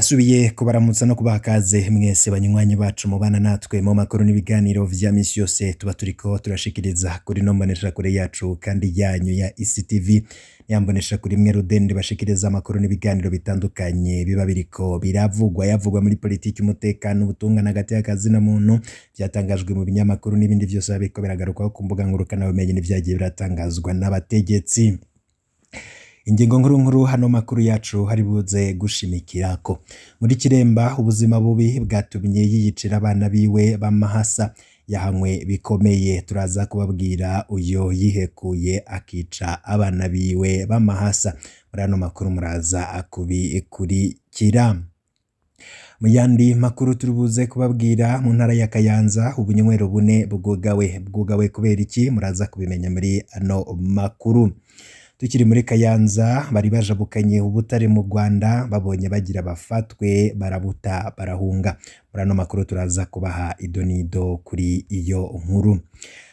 Ndasubiye kubaramutsa no kubaha kaze mwese banywanyi bacu mubana natwe mu makuru n'ibiganiro vya misi yose tuba turiko turashikiriza kuri no mboneshakure yacu kandi yanyu ya ICTV, ya mboneshakure imwe rudende bashikiriza amakuru n'ibiganiro bitandukanye biba biriko biravugwa, yavugwa muri politiki, umutekano, ubutungane, hagati y'akazi na muntu, vyatangajwe mu binyamakuru n'ibindi vyose biba biriko biragarukwaho ku mbuga ngurukanabumenyi n'ivyagiye biratangazwa n'abategetsi. Ingingo nkuru nkuru hano makuru yacu hari buze gushimikirako: muri Kiremba ubuzima bubi bwatumye yiyicira abana biwe b'amahasa, yahanywe bikomeye. Turaza kubabwira uyo yihekuye akica abana biwe b'amahasa. Muri ano makuru muraza kubikurikira. Mu yandi makuru turi buze kubabwira, mu ntara ya Kayanza ubunywero bune bwugawe. Bwugawe kubera iki? Muraza kubimenya muri ano makuru. Tukiri muri Kayanza, bari bajabukanye ubutare mu Rwanda, babonye bagira bafatwe barabuta barahunga. Muri ano makuru turaza kubaha idonido kuri iyo nkuru.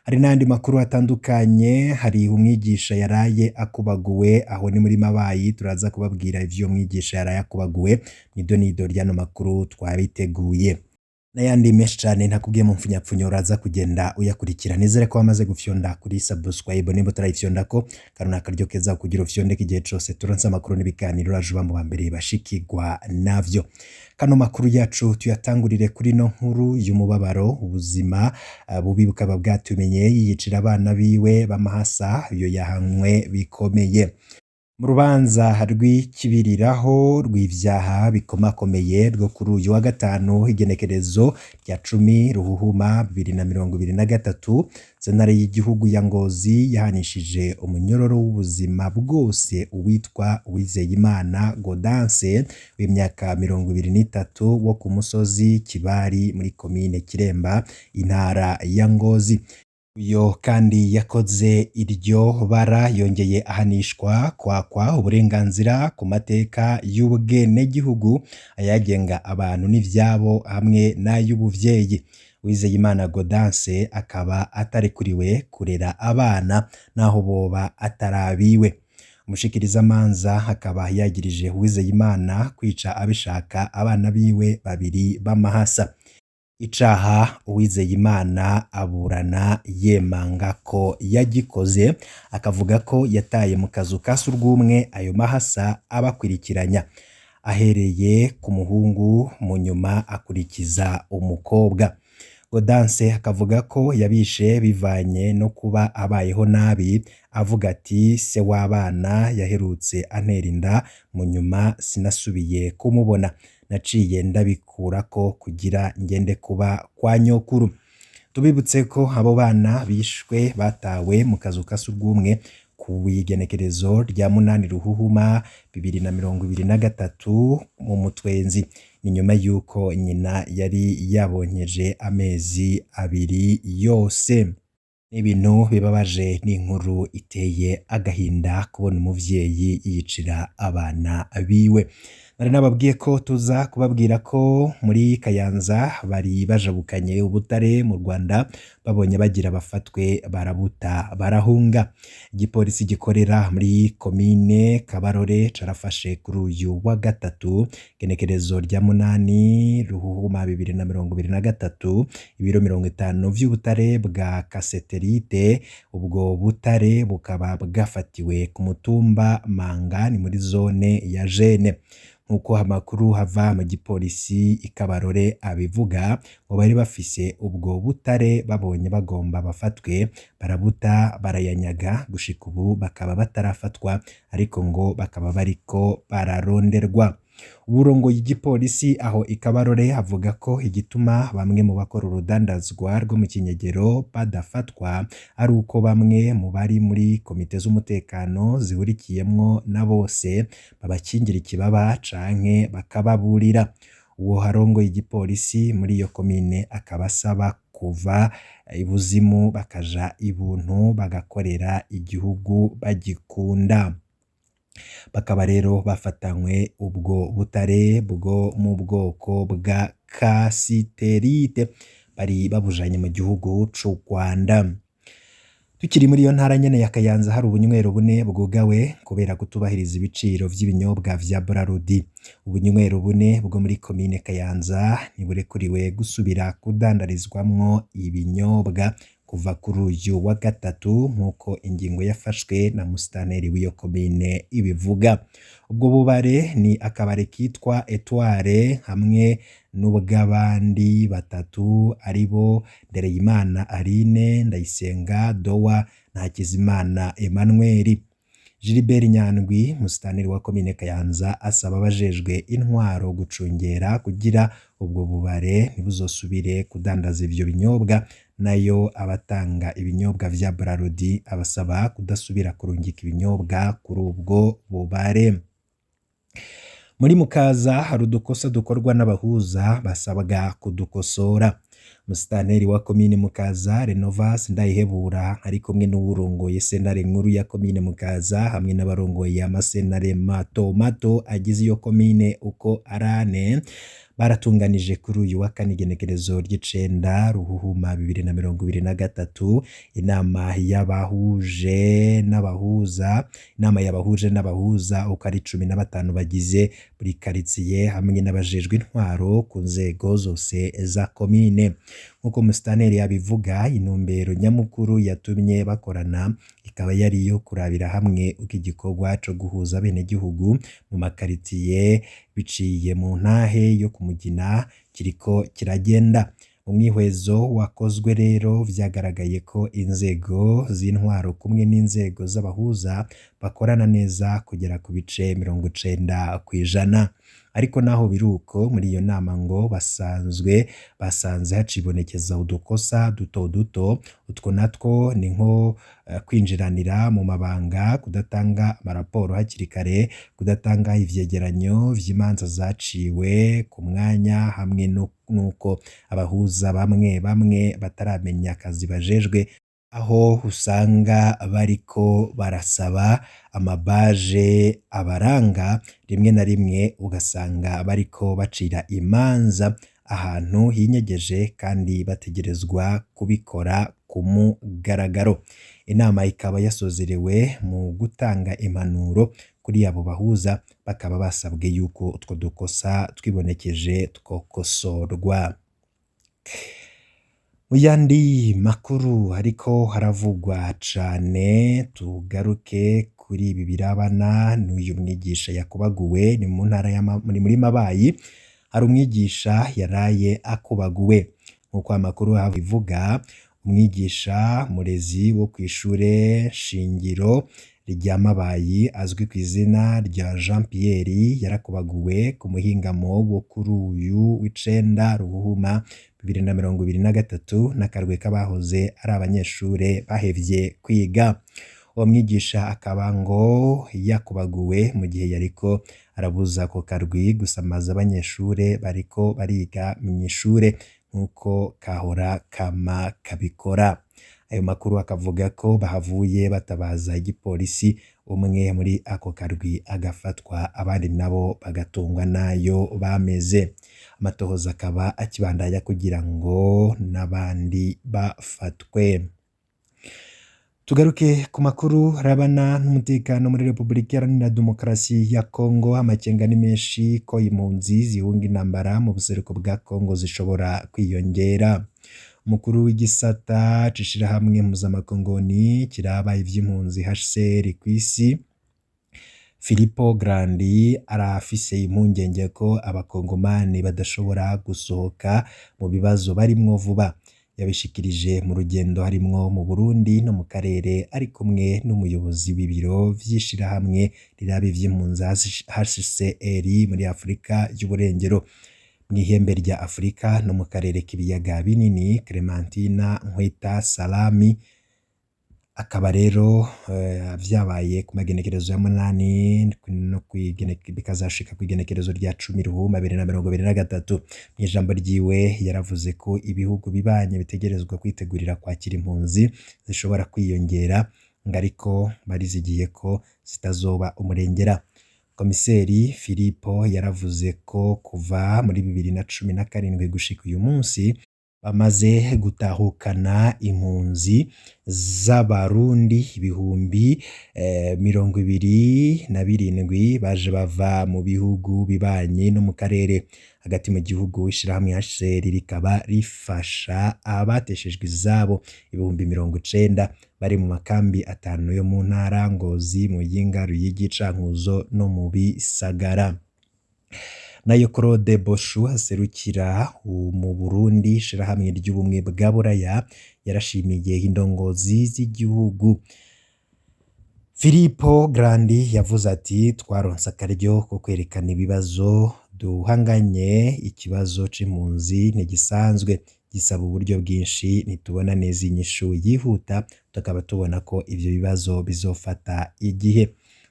Hari n'andi makuru atandukanye. Hari umwigisha yaraye akubaguwe, aho ni muri Mabayi. Turaza kubabwira ivyo mwigisha yaraye akubaguwe mu idonido ry'ano makuru twabiteguye, n'ayandi menshi cane ntakubwiye mu mfunyapfunyo uraza kugenda uyakurikira. Nizere ko wamaze gufyonda kuri subscribe. Nimba utarayifyondako, kano ni akaryo keza kugira ufyondeke. Igihe cose turonse amakuru n'ibiganiro, uraje uba mu ba mbere bashikirwa navyo. Kano makuru yacu tuyatangurire kuri no nkuru y'umubabaro. Ubuzima bubi bukaba bwatumenye yiyicira abana biwe b'amahasa, iyo yahanywe bikomeye. Mu rubanza rw'ikibiriraho rw'ivyaha bikomakomeye rwo kuri uyu wa gatanu, igenekerezo rya 10 Ruhuhuma 2023, sentare y'igihugu ya Ngozi yahanishije umunyororo w'ubuzima bwose uwitwa Uwizeyimana Gaudence w'imyaka 23 wo ku musozi Kibari muri komine Kiremba, intara ya Ngozi. Uyo kandi yakoze iryo bara yongeye ahanishwa kwakwa uburenganzira ku mateka y'ubwenegihugu, ayagenga abantu n'ivyabo hamwe n'ay'ubuvyeyi. Uwizeyimana Gaudence akaba atarekuriwe kurera abana naho boba atarabiwe. Umushikirizamanza akaba yagirije Uwizeyimana kwica abishaka abana biwe babiri b'amahasa. Icaha Uwizeyimana aburana yemanga ko yagikoze, akavuga ko yataye mu kazu ka surwumwe ayo mahasa abakwirikiranya, ahereye ku muhungu, mu nyuma akurikiza umukobwa. Gaudence akavuga ko yabishe bivanye no kuba abayeho nabi, avuga ati: "Se w'abana yaherutse antera inda, mu nyuma sinasubiye kumubona, naciye ndabikurako kugira ngende kuba kwa nyokuru." Tubibutse ko abo bana bishwe batawe mu kazu ka surwumwe ku igenekerezo rya 8 Ruhuhuma 2023 mu Mutwenzi. Ni nyuma y'uko nyina yari yabonkeje amezi 2 yose. Ni ibintu bibabaje, n'inkuru iteye agahinda kubona umuvyeyi yiyicira abana biwe. Nari nababwiye ko tuza kubabwira ko muri Kayanza bari bajabukanye ubutare mu Rwanda, babonye bagira bafatwe barabuta barahunga. Igipolisi gikorera muri komine Kabarore carafashe kuri uyu wa gatatu, igenekerezo rya 8 Ruhuhuma 2023, ibiro 50 vy'ubutare bwa kaseterite. Ubwo butare bukaba bwafatiwe ku mutumba Manga, ni muri zone ya Jene. Nk'uko amakuru hava mu gipolisi ikabarore abivuga, ngo bari bafise ubwo butare babonye bagomba bafatwe barabuta barayanyaga. Gushika ubu bakaba batarafatwa, ariko ngo bakaba bariko bararonderwa. Uwurongoye igipolisi aho ikabarore avuga ko igituma bamwe mu bakora urudandazwa rwo mu kinyegero badafatwa ari uko bamwe mu bari muri komite z'umutekano zihurikiyemwo na bose babakingira ikibaba canke bakababurira. Uwo harongoye igipolisi muri iyo komine akaba asaba kuva ibuzimu bakaja ibuntu, bagakorera igihugu bagikunda. Bakaba rero bafatanywe ubwo butare bwo mu bwoko bwa kasiterite, bari babujanye mu gihugu c'u Rwanda. Tukiri muri iyo ntara nyene ya Kayanza, hari ubunywero bune bwugawe kubera kutubahiriza ibiciro vy'ibinyobwa vya Brarudi. Ubunywero bune bwo muri komine Kayanza ntiburekuriwe gusubira kudandarizwamwo ibinyobwa kuva kuri uyu wa gatatu, nk'uko ingingo yafashwe na musitanteri w'iyo komine ibivuga. Ubwo bubare ni akabare kitwa Etoile hamwe n'ubw'abandi batatu aribo Ndereyimana Aline, Ndayisenga Dowa na Hakizimana Emmanuel. Gilbert Nyandwi, musitanteri wa komine Kayanza, asaba abajejwe intwaro gucungera kugira ubwo bubare ntibuzosubire kudandaza ivyo binyobwa, nayo abatanga ibinyobwa vya Brarudi abasaba kudasubira kurungika ibinyobwa kuri ubwo bubare. Muri Mukaza hari udukosa dukorwa n'abahuza basabwa kudukosora. Musitanteri wa komine Mukaza Renovas Ndayihebura ari kumwe n'uwurongoye sentare nkuru ya komine Mukaza hamwe n'abarongoye amasentare mato mato agize iyo komine uko ari ane, baratunganije kuri uyu wa kane igenekerezo ry'icenda Ruhuhuma 2023 inama y'abahuje n'abahuza, inama y'abahuje n'abahuza uko ari 15 bagize buri karitsiye hamwe n'abajejwe intwaro ku nzego zose za komine. Nk'uko musitanteri yabivuga, intumbero nyamukuru yatumye bakorana ikaba yari iyo kurabira hamwe uko igikorwa co guhuza abenegihugu mu makaritiye biciye mu ntahe yo kumugina kiriko kiragenda. Mu mwihwezo wakozwe rero vyagaragaye ko inzego z'intwaro kumwe n'inzego z'abahuza bakorana neza kugera ku bice 90%. Ariko naho biruko, muri iyo nama ngo basanzwe basanze hacibonekeza udukosa duto duto. Utwo natwo ni nko kwinjiranira mu mabanga, kudatanga amaraporo hakiri kare, kudatanga ivyegeranyo vy'imanza zaciwe ku mwanya, hamwe n'uko abahuza bamwe bamwe bataramenya akazi bajejwe, aho usanga bariko barasaba amabaje abaranga, rimwe na rimwe ugasanga bariko bacira imanza ahantu hinyegeje kandi bategerezwa kubikora ku mugaragaro. Inama ikaba yasozerewe mu gutanga impanuro kuri abo bahuza, bakaba basabwe yuko utwo dukosa twibonekeje twokosorwa. Mu yandi makuru ariko haravugwa cane, tugaruke kuri ibi birabana n'uyu mwigisha yakubaguwe. Ni mu ntara ni muri Mabayi, hari umwigisha yaraye akubaguwe. Nk'uko amakuru abivuga, umwigisha murezi wo kw'ishure shingiro rya Mabayi azwi ku izina rya Jean Pierre yarakubaguwe ku muhingamo wo kuri uyu w'icenda Ruhuhuma 2023 n'akarwi k'abahoze ari abanyeshure bahevye kwiga. Uwo mwigisha akaba ngo yakubaguwe mu gihe yariko arabuza ako karwi gusamaza abanyeshure bariko bariga mw'ishure nk'uko kahora kama kabikora. Ayo makuru akavuga ko bahavuye batabaza igipolisi, umwe muri ako karwi agafatwa, abandi nabo bagatungwa nayo bameze. Amatohoza akaba akibandanya kugira ngo n'abandi bafatwe. Tugaruke ku makuru arabana n'umutekano muri Repubulika Iharanira Demokarasi ya Kongo. Amakenga ni menshi ko impunzi zihunga intambara mu buseruko bwa Kongo zishobora kwiyongera. Umukuru w'igisata c'ishirahamwe mpuzamakongoni kiraba ivy'impunzi HCR kw'isi, Filippo Grandi, arafise impungenge ko abakongomani badashobora gusohoka mu bibazo barimwo vuba. Yabishikirije mu rugendo harimwo mu Burundi no mu karere, ari kumwe n'umuyobozi w'ibiro vy'ishirahamwe riraba ivy'impunzi HCR muri Afurika y'Uburengero, mw'ihembe rya Afurika no mu karere k'ibiyaga binini, Clementina Nkweta Salami. Akaba rero vyabaye ku magenekerezo ya 8 no bikazashika kw'igenekerezo rya 10 Ruhuma 2023. Mw'ijambo ryiwe yaravuze ko ibihugu bibanye bitegerezwa kwitegurira kwakira impunzi zishobora kwiyongera, ngo ariko barizigiye ko zitazoba umurengera. Komiseri Filippo yaravuze ko kuva muri 2017 gushika uyu munsi Bamaze gutahukana impunzi z'Abarundi 27,000 baje bava mu bihugu bibanyi no mu karere. Hagati mu gihugu, ishirahamwe HCR rikaba rifasha abateshejwe izabo 90,000 bari mu makambi atanu yo mu ntara: Ngozi, Muyinga, Ruyigi, Cankuzo no mu Bisagara. Nayo Claude Boshu aserukira mu Burundi ishirahamwe ry'ubumwe bwa Buraya yarashimiye indongozi z'igihugu. Filippo Grandi yavuze ati: "Twaronse akaryo ko kwerekana ibibazo duhanganye. Ikibazo c'impunzi ntigisanzwe, gisaba uburyo bwinshi. Ntitubona neza inyishu yihuta, tukaba tubona ko ivyo bibazo bizofata igihe."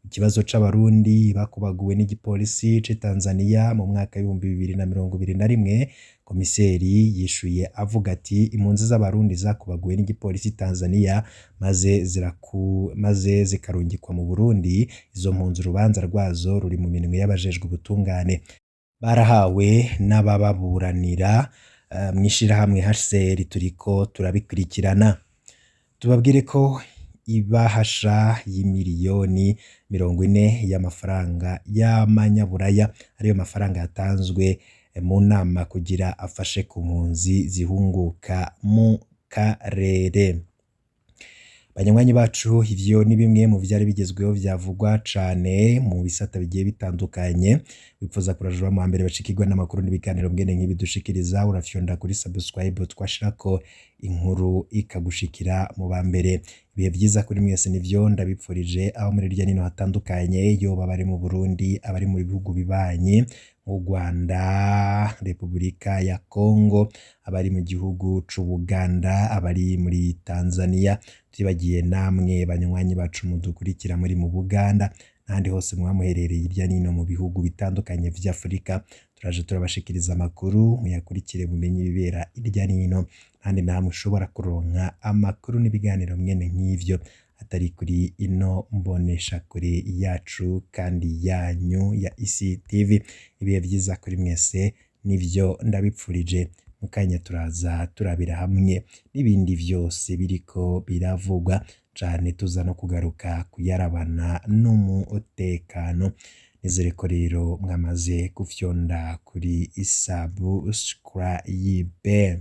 Ikibazo c'Abarundi bakubaguwe n'igipolisi c'i Tanzania mu mwaka w'2021, komiseri yishuye avuga ati: "Impunzi z'Abarundi zakubaguwe n'igipolisi Tanzania maze zikarungikwa mu Burundi, izo mpunzi urubanza rwazo ruri mu minwe y'abajejwe ubutungane, barahawe n'abababuranira mw'ishirahamwe HCR, turiko turabikurikirana." Tubabwire ko ibahasha y'imiliyoni 40 y'amafaranga y'amanyaburaya ariyo mafaranga yatanzwe mu nama kugira afashe ku mpunzi zihunguka mu karere. Banywanyi bacu, ivyo ni bimwe mu vyari bigezweho vyavugwa cane mu bisata bigiye bitandukanye. Wipfuza kuraja mu mbere bashikirwa n'amakuru n'ibiganiro mbwene nk'ibi dushikiriza, urafyonda kuri subscribe, twashirako inkuru ikagushikira mu ba mbere. Ibihe vyiza kuri mwese nivyo ndabipfurije aho muri hirya nino hatandukanye, yoba abari mu Burundi, abari mu bihugu bibanyi nk'u Rwanda, Repubulika ya Congo, abari mu gihugu c'Ubuganda, abari muri Tanzania, tutibagiye namwe banywanyi bacu mudukurikira muri mu Buganda n'ahandi hose muba muherereye hirya nino mu bihugu bitandukanye vy'Afurika. Turaje turabashikiriza amakuru, muyakurikire mumenye ibibera hirya nino. Kandi namwe ushobora kuronka amakuru n'ibiganiro mwene nk'ivyo atari kuri ino mboneshakure yacu kandi yanyu ya ICTV. Ibihe vyiza kuri mwese nivyo ndabipfurije. Mu kanya turaza turabira hamwe n'ibindi vyose biriko biravugwa cane, tuza no kugaruka kuyarabana n'umutekano. Nizere ko rero mwamaze gufyonda kuri subscribe.